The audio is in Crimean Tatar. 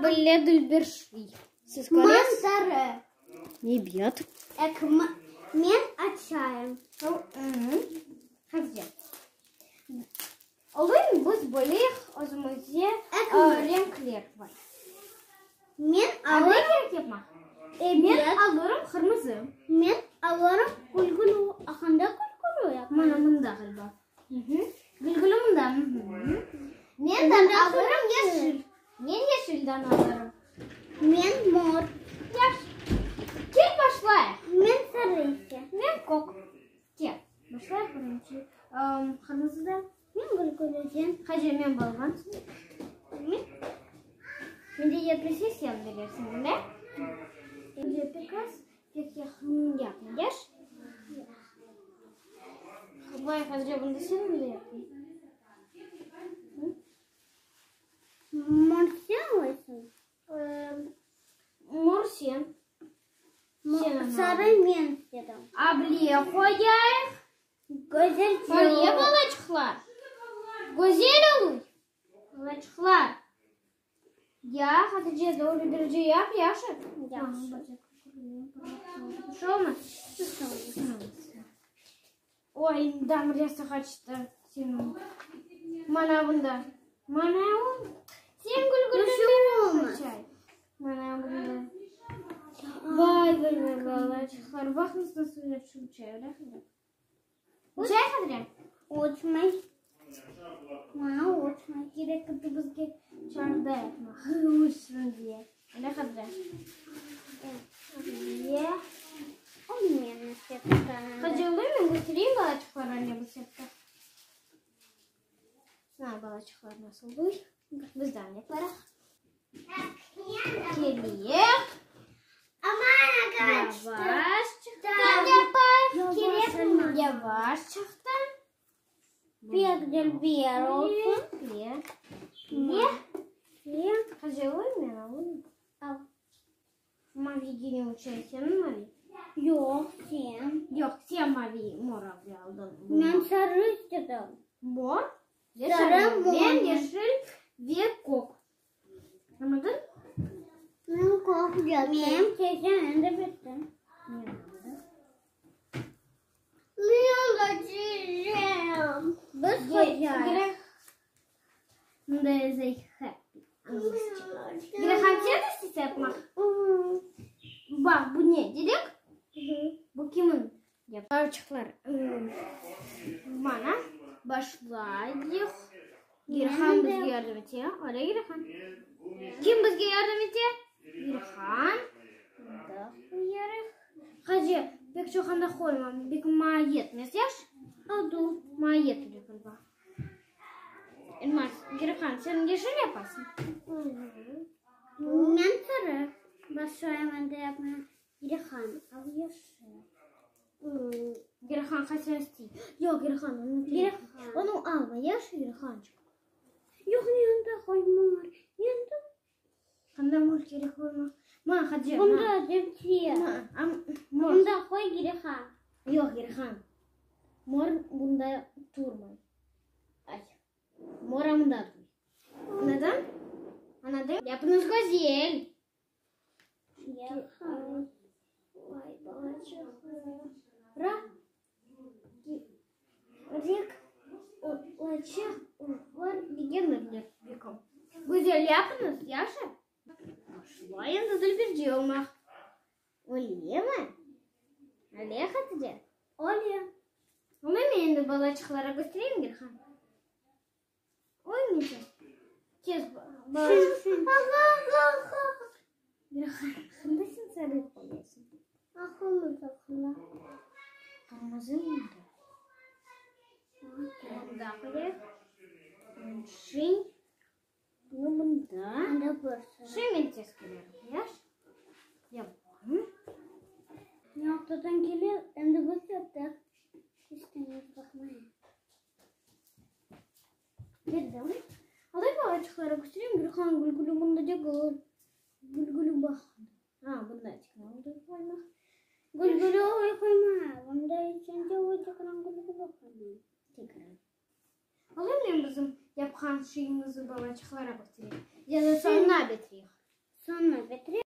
Böyle dülber şey. Siz Man köresiz? sarı. Ebet. Men açayım. Hatice. Olayım biz böleyik özümizge renkler var. Men alırım. Ne kerek yapmaq? Men alırım qırmızı. Men alırım gülgülü. Anda gülgülü yap. Mana mında ğaliba. Gülgülü mında. Men alırım yeşil. Men yeşilden alırım. Men mor. Yahşı. Kel başlayıq. Men sarı ise. Men kök. Kel, başlayıq birinci. Qırmızıdan. Men gülgülüden. Hatice, men balabansın. Men. Mende yetmese sen berersiñ, öyle? Mende pek az, pek yaqın yapma, yaş? Vay, Hatice, bunda sen öyle yaptın. Mor sen olsun. Mor sen. Sarı men istedim. Able qoyayıq. Güzel Öyle balaçıqlar. Güzel oluy. Balaçıqlar. Ya, Hatice, doğru birce yap, yahşı. Yahşı. Bir şey olmaz. Oy, damresi qaçtı seniñ. Mana bunda. Mana o. Sen gül Bir şey olmaz. Mana bunda. Vay, vay, vay, balaçıqlar. Baqıñız nasıl yahşı uçay, öyle Hatice? Uçay, Hatice? Uçmay. Mana uçmay. Kerek edi bizge çarda yapmaq. Uçsın diye. Öyle Hatice? Diye. O men istedim. Hatice, olur men göstereyim balaçıqlara ne biz yaptıq. Mana balaçıqlar nasıl oluy. Biz de yaparıq. Keleyik. Aman qaçtı. Yavaşçıqtan yapayıq. Kerek mi? Yavaşçıqtan. Pek dülber olsun. Ye. Ye. Ye. Hatice, olur men alayım. Al. Mavi gene uçay seniñ mavi? Yoq, sen. Yoq, sen mavi mor aldıñ. Men sarı istedim. Mor? Sarı mor. Men yeşil ve kök. Añladın? Men kök dedim. Men tezden endi bitti. Men aldım. Men açacağım. Biz qoyayıq. Mında yazay happy. Girihan sen isteysen yapmaq? Baq, bu ne dedik? Bu kimin? Balaçıqlar, mana başlayıq. Girihan bizge yardım ete. Öyle Girihan? Kim bizge yardım ete? Girihan. Mında qoyarıq. Hacı, pek çoq anda qoyma, bek maña yetmez, yaş? Oldu. Maña yetmey ğaliba. Elmaz, Girihan, sen yeşil yapasıñ? Men sarı başlayım endi yapmaya. Girihan, al yeşil. Girihan qaçan istey? Yoq, Girihan, onı Girihan. Onı alma, yaş, Girihançıq. Yoq, mende qoy mor. Mende. Qanda mor kerek qoymaq? Ma, Hatice, ma. Bunda cemsiye. Ma, am, mor. Bunda qoy Girihan. Yoq, Girihan. Mor bunda turmay. Ay, mor anda turmay. Añladın? Añladın? Yapıñız güzel. Girihan. Vay, balaçıqlar. Ra, rek, olacaq, var degenler bekim. Güzel yapıñız, yahşı? Başlay endi dülberce olmaq. Öylemi? Öyle, Hatice? Öyle. Onı men endi balaçıqlara köstereyim, Gülhan. Oy, nece tez balaçıq. Gülhan, qanday sen sarı qoyasıñ? Aqıllı. Qırmızı mında. Mında qoyayıq. Şiñ. Bunı mında. Anda bir Şiñ men tez kelerim, yaş? Yapayım. Noktadan kelir, endi biz yaptıq. İsteñiz baqmayın. Keldim. Alay balaçıqlara köstereyim, Gülhan, Gülgülü mında degil. Gülgülü baq. A, bunda tekrar qoymaq. Gülgülü oy qoyma. Bunda içinde oy tekrar gülgülü qoyma. Tekrar. Alay men bizim yapqan şeyimizni balaçıqlara köstereyim. Ya da soñuna bitireyik. Soñra bitire.